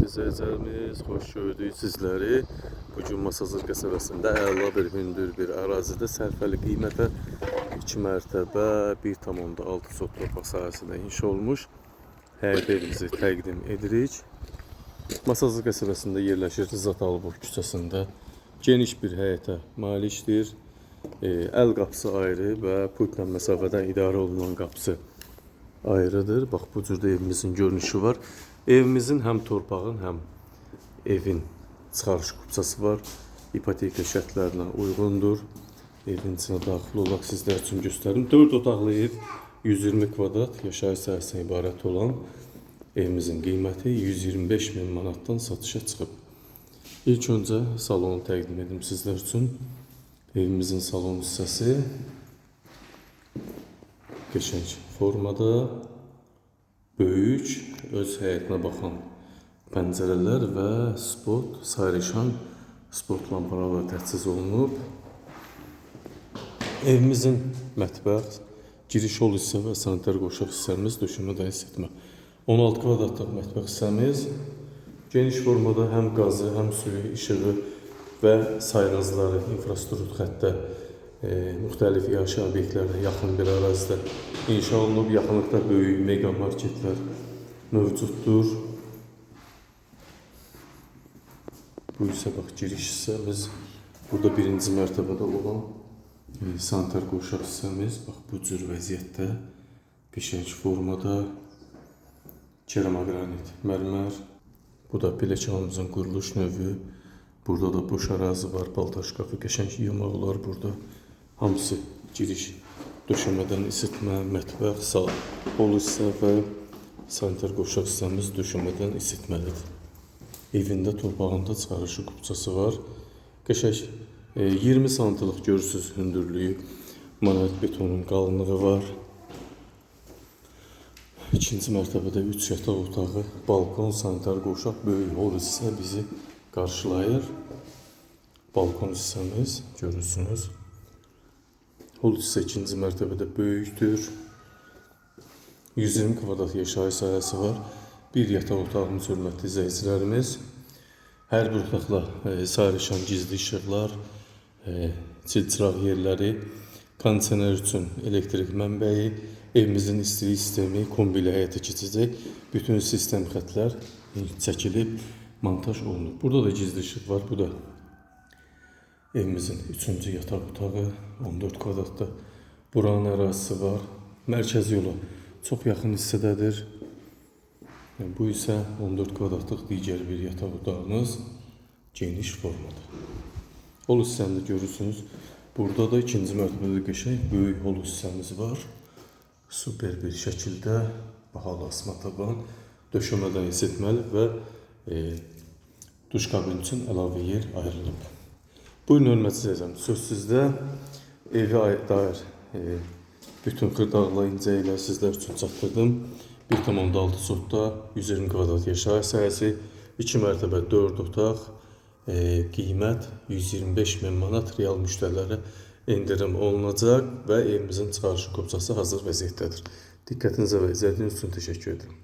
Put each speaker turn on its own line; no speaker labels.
Hörmətli izləyicilərimiz, xoş gördük sizləri. Bu gün Masazır qəsəbəsində əla bir hündür bir ərazidə sərfəli qiymətə 2 mərtəbə 1,6 sot torpaq sahəsində inşa olmuş həyət evimizi təqdim edirik. Masazır qəsəbəsində yerləşir Rıza Talıbov küçəsində geniş bir həyətə malikdir. Əl qapısı ayrı və pultla məsafədən idarə olunan qapısı ayrıdır. Bax bu cürdə evimizin görünüşü var. Evimizin həm torpağın, həm evin çıxarış kupçası var. İpoteka şərtlərinə uyğundur. Evin içinə daxil olaq sizlər üçün göstərim. 4 otaqlı ev 120 kvadrat yaşayış sahəsindən ibarət olan evimizin qiyməti 125 min manatdan satışa çıxıb. İlk öncə salonu təqdim edim sizlər üçün. Evimizin salon hissəsi qəşəng formada, böyük, öz həyətinə baxan pəncərələr və spot, sayrışan spot lampalarla təchiz olunub. Evimizin mətbəx, giriş hol hissə və sanitar qovşaq hissəmiz döşəmədən isitmə. 16 kvadratlıq mətbəx hissəmiz geniş formada həm qazı, həm suyu, işığı və sayğacları, infrastruktur xəttə müxtəlif yaşayış obyektlərinə yaxın bir ərazidə inşa olunub. Yaxınlıqda böyük mega marketlər mövcuddur. Bu isə bax giriş hissəmiz. Burada birinci mərtəbədə olan sanitar qovşaq hissəmiz bax bu cür vəziyyətdə, qəşəng formada keramaqranit, mərmər. Bu da pilləkənimizin quruluş növü. Burada da boş ərazi var, paltar şkafı, qəşəng yığmaq olar burada. Hamısı giriş, döşəmədən isitmə, mətbəx, sağ hol hissə və sanitar qovşaq hissəmiz döşəmədən isitməlidir. Evində torpağında çıxarışı kupçası var. Qəşəng 20 santlıq görürsünüz hündürlüyü, monolit betonun qalınlığı var. İkinci mərtəbədə 3 yataq otağı, balkon, sanitar qovşaq, böyük hol hissə bizi qarşılayır. Balkon hissəmiz görürsünüz. Hol hissə ikinci mərtəbədə böyükdür. 120 kvadrat yaşayış sahəsi var. Bir yataq otağımız, hörmətli izləyicilərimiz. Hər bir otaqla sayrışan gizli işıqlar, çilçıraq yerləri, kondisioner üçün elektrik mənbəyi, evimizin istilik sistemi kombi ilə həyata keçəcək. Bütün sistem xətlər çəkilib, montaj olunub. Burada da gizli işıq var. Bu da evimizin üçüncü yataq otağı, 14 kvadratda buranın ərazisi var. Mərkəzi yola çox yaxın hissədədir. Yəni, bu isə 14 kvadratlıq digər bir yataq otağımız geniş formada. Hol hissəni də görürsünüz. Burada da ikinci mərtəbədə qəşəng böyük hol hissəmiz var. Super bir şəkildə bahalı asma tavan, döşəmədən isitməli və duş kabini üçün əlavə yer ayrılıb. Buyurun hörmətli izləyicilərim, söz sizdə. Evi dair bütün xırdaqla, incə ilə sizlər üçün çatdırdım. 1,6 sotda 120 kvadrat yaşayış sahəsi, 2 mərtəbə 4 otaq, qiymət 125 min manat, real müştərilərə endirim olunacaq və evimizin çıxarışı kupçası hazır vəziyyətdədir. Diqqətinizə və izlədiyiniz üçün təşəkkür edirəm.